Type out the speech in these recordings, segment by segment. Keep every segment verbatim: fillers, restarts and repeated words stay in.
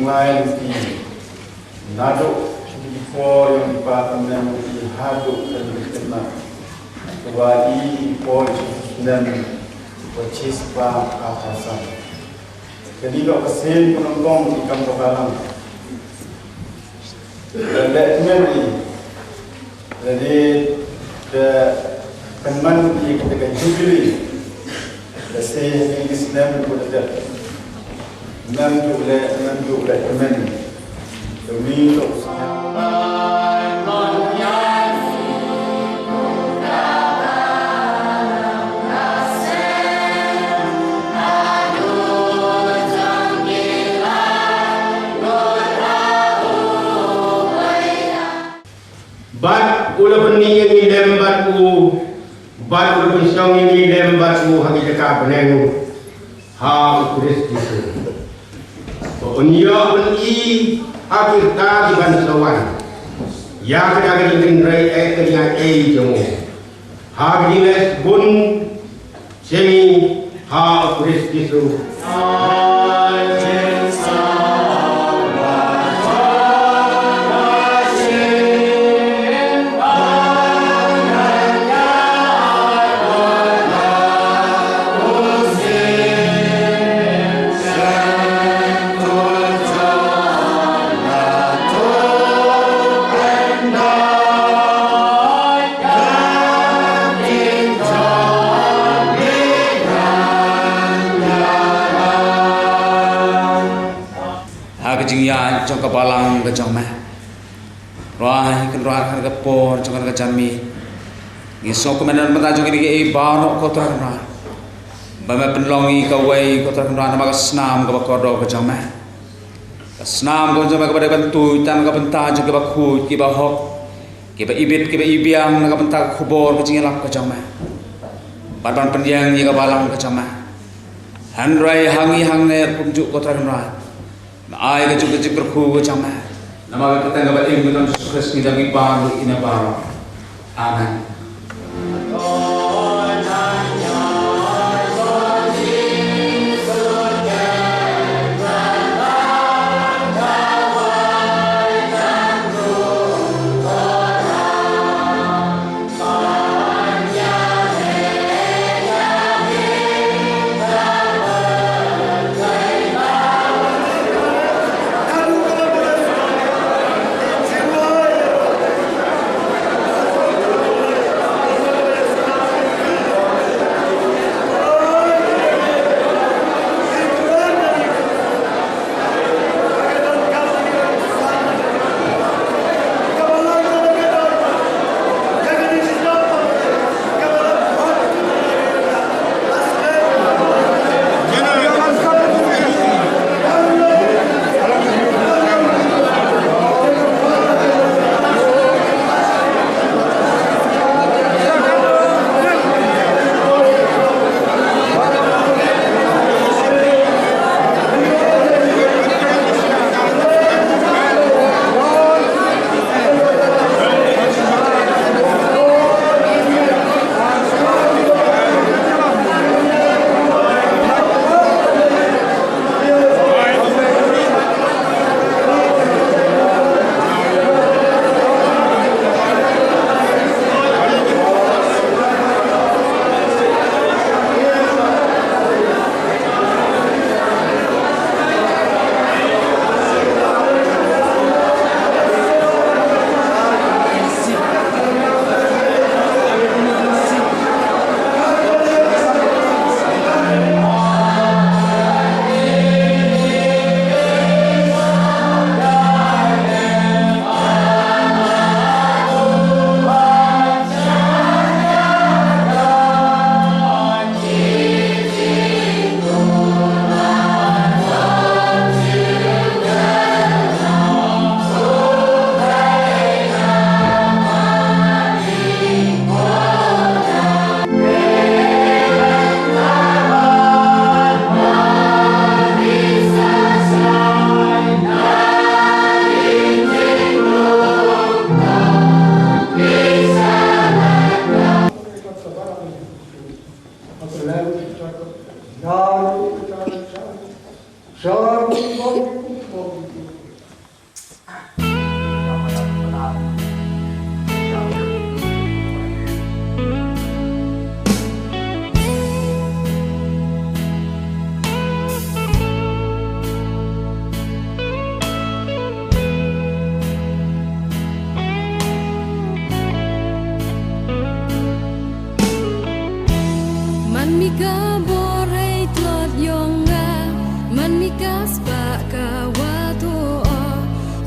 Ngai lynti naduh ki por ïong ki pa tymmen ki haduh ka jingkitna, kaba i ki por jingkitna ba chispah arphew san. Kane ka sien ka nyngkong ki kam ka balang. Lada tymmen i Lada te pynman ïa kata ka jubili, lada shisnem ko lada, ngam ju leh, ngam ju leh kmen. Te wi to shisnem. Bad u la pyni ïa ngi lem bad u, bad u la pynshong ïa ngi lem bad u ha ki jaka bneng ha u Khrist Jisu. Ba un ïoh pyni ha ki rta kiban sa wan ïa kata ka jingkynrei eh ka jingaiei jong u. Ha ka jingleh bun Jingïaroh ha u Khrist Jisu. Ha ka jingïaid jong ka balang ka jong me. Kynrad, Kynrad, ha ka por jong ka janmiet, ngi sngewkmen na ka bynta jong kine kiei baroh, ko Trai Kynrad, ba me pynlong ïa kawei, ko Trai Kynrad, namar ka snam kaba kordor ka jong me. Ka snam ka jong me kaba dei ban tuid tang na ka bynta jong kiba khuid, kiba hok, kiba ibit, kiba ibiang, na ka bynta ka khubor ka jingïalap ka jong me. Bad ban pynïeng ïa ka balang ka jong me. Hynrei hangne hangne ruh kumjuh, ko Trai Kynrad, me ai ka jingkyrkhu ka jong me. Namar ka kyrteng kaba im ka jong Jisu Khrist ngi dang ïa ban ruh ïa baroh. Amen.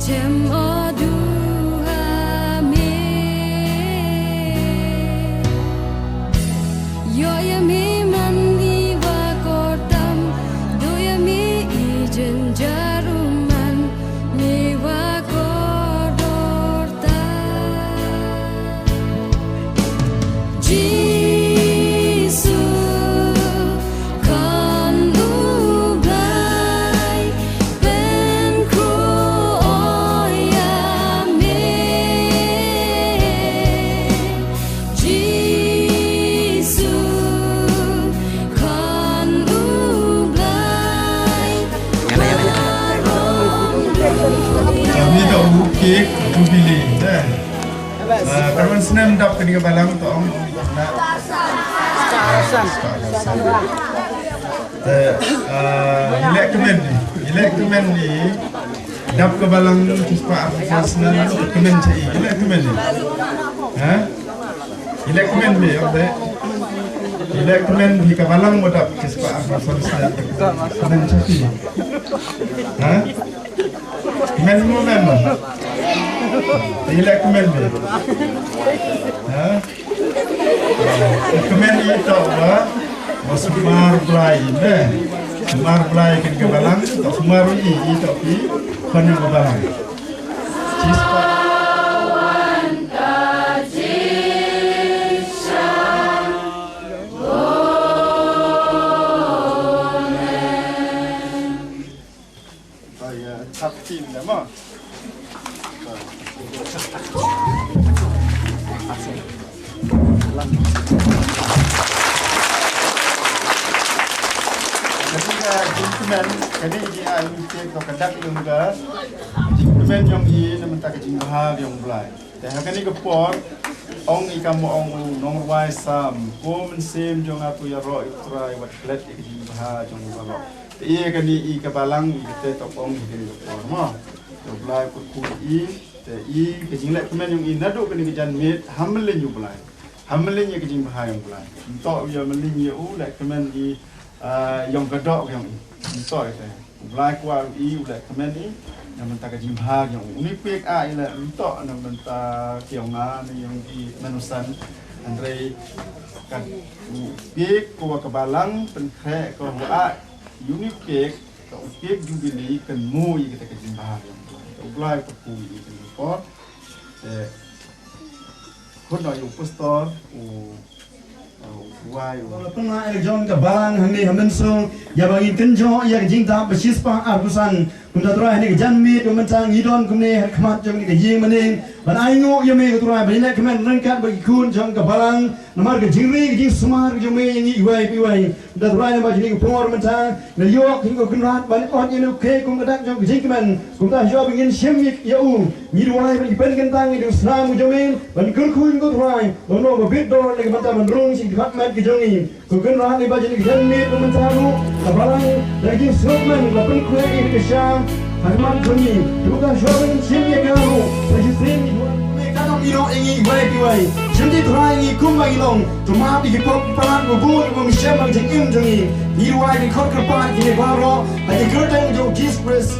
Tem o duha me. Yo ya me man ni wa kortam. Do ya me i jen jaruman. Me wa kordorta. Jisu, Khun u Blai, pynkhuid ïa me. Jisu, Khun u Blai. Kane ka cake Jubilee, eh. Ah, katno snem dap kane ka balang to ong? Te, ah, i leh kmen, i leh kmen ni dap ka balang shispah arphew san snem, kmen cha i, i leh kmen ni. Ha? I leh kmen ni, ong te. I leh kmen ni ka balang mo dap shispah arphew san snem, kmen cha i. Ha? Kmen mo, kmen mo. I leh kmen mo. Ha? Kmen i to ba, ba sumar Blai ne. Sumar Blai kane ka balang, to sumar i, i to ki, khun ka balang. Cheers. Ba ïa, sub team ïa mo. Kane ka jingkmen, kane ka jingkmen, ka dak ïa ka jingkmen jong i na mynta ka jingbha jong u Blai. Te ha kane ka por, ong i kam ong u nongrwai Salm, ko mynsiem jong nga to ïaroh ïa u Trai, wat klet ïa ka jingbha jong u baroh. Te ïa kane i ka balang i kata to ong i kane ka por mo. Te u Blai u kyrkhu i, te i ka jingleh kmen jong i naduh kane ka janmiet ha mlien u Blai. Ha mlien ïa ka jingbha jong u Blai. Nto ïa mlien ïa u leh kmen i, ah, ïong ka doh jong i. Nto ïa te. U Blai kwah i u leh kmen i na mynta ka jingbha jong u. Uni pick ah i leh nto na mynta ki ïong nga ne ïong ki mano san. Hynrei ka u pick ko wa ka balang pynkhreh ko wa ah uni pick ka u pick Jubilee kan mo i kata ka jingbha jong u. U Blai ka pu i ka por. Eh, khun ïa u pastor u Wai, wai. Pynlong ïa ka jong ka balang hangne ha Mynsong, ïa ba ngin kynjoh ïa ka jingdap ba shispah arphew san. Kumta Trai hangne ka janmiet ba mynta ngi don kumne ha khmat jong ka ïing bneng. Ban ainguh ïa me ko Trai, ban ïaleh kmen ryngkat bad ki khun jong ka balang. Namar ka jingri ka jingsumar ka jong me ïa ngi iwei pa iwei. Kumta Trai namar jong ka por mynta. Nga ïoh ïa ko Kynrad ban ot ïa u khe kum ka dak jong ka jingkmen. Kumta ïoh ba ngin shim ïa u. Ngi duwai ban ïa pynkyntang ïa u snam u jong me ban kyrkhu ïa ko Trai. Ban long ba bit dor ïa ka bynta ban rung sha ki khmat met ki jong ngi. Ko Kynrad ïa ba jong ngi ka janmiet ba mynta ruh. Ka balang da ka jingsngewkmen la pynkhuid ïa ka sha ha khmat jong ngi. Kumta ïoh ba ngin shim ïa ka ruh. Ba shisien ngi duwai me ka dang ïoh ïa ngi iwei pa iwei. Shim ïa Trai ngi kum ba ngi long. To map ïa ki pop ki palat ba bun ba ngim shem ha ka jingim jong ngi. Ngi duwai ngi khot kyrpad ïa ngi baroh ha ka kyrteng jong u Jisu Khrist.